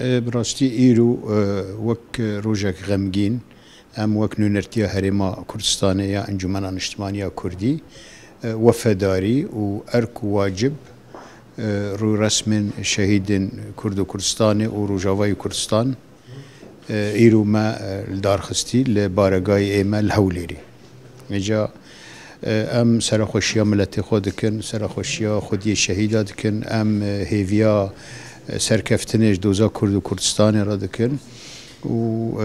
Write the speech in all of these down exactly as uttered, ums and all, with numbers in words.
E, bi rastî îro, e, wek rojek xemgîn, em wek nûnertiya Herêma Kurdistanê ya Encûmena Niştimaniya Kurdî, e, wefedarî û erk û wacib, e, rûresmên şehîdên Kurd û Kurdistanê û Rojavayê Kurdistan, e, îro me, e, li dar xistî li baregayê me li Hewlêrê. Vêca, e, em serexweşiya miletê xwe dikin, serexweşiya xwediyê şehîda dikin, em, e, hêviya, e, serkeftinê ji doza Kurd û Kurdistanê re dikin û,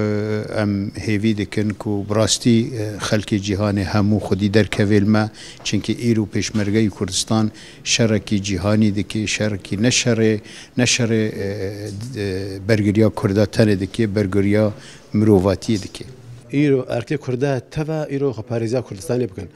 e, em hêvî dikin ku bi rastî, e, xelkê cîhanê hemû xwedî derkeve li me, çimkî îro Pêşmergeyê Kurdistan şerekî cîhanî dike, şerekî ne şerê, ne şerê, e, e, bergiriya Kurda tenê dike, bergiriya mirovatiyê dike. Îro erkê Kurda teva îro xweparêziya Kurdistanê bikin.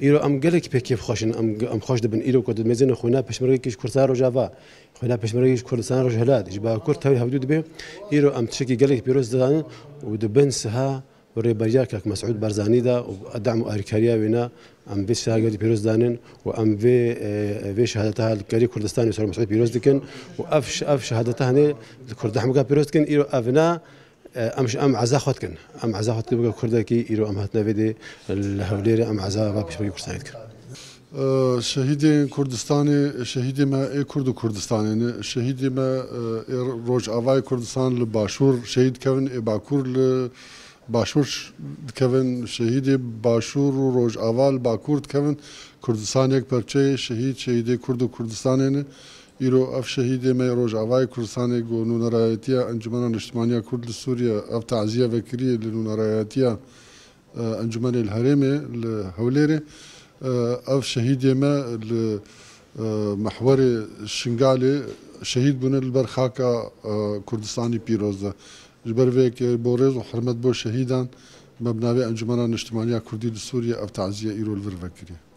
Îro em gelek pê kêfxweş in, em, em xweş dibin. Îro ku dimezin xwîna Pêşmergeyekî ji Kurdistan Rojava, xwîna Pêşmergeyekî ji Kurdistan Rojhilat, ji Bakur tevî hevdû dibe. Îro em tiştekî gelek pîroz dizanin û di bin siha û rêberiya Kak Mesûd Barzanî de û dem û alîkariya wêne em vê şaha gelî pîroz danin û em vê, e, vê şehadeta li kerî Kurdistanê ser Mesûd pîroz dikin û ev ş-, ev şehadeta hanê li Kurda hemûka pîroz dikin. Îro ev ne, e, em ji em eza xwe dikin. Em eza xwe dikin weke Kurdekî, îro em hatine vê dê li Hewlêrê em eza va pêşmergê Kurdistanê dikin. E, şehîdên Kurdistanê, şehîdê me ê Kurd û Kurdistanê ne. Şehîdê me, e, ê Rojavayê Kurdistan li Başûr şehîd dikevin, ê Bakur li Başûr ş-, dikevin, şehîdê Başûr û Rojava li Bakur dikevin. Kurdistan yek perçeyê şehîd, şehîdê Kurd û Kurdistanê ne. Îro ev şehîdê me yê Rojavayê Kurdistanê ku nûnerayetiya Encûmena Niştimaniya Kurd li Sûriye ev taziya vekiriye li nûnerayetiya, e, Encûmenê li Herêmê li Hewlêrê. E, ev şehîdê me li, e, mehwerê Şingalê şehîd bûne li ber xaka, e, Kurdistanî pîroz de. Ji ber vê yekê bo rêz û hurmet bo şehîdan me bi navê Encûmena Niştimaniya Kurdî li Sûriye ev taziye îro li vir vekiriye.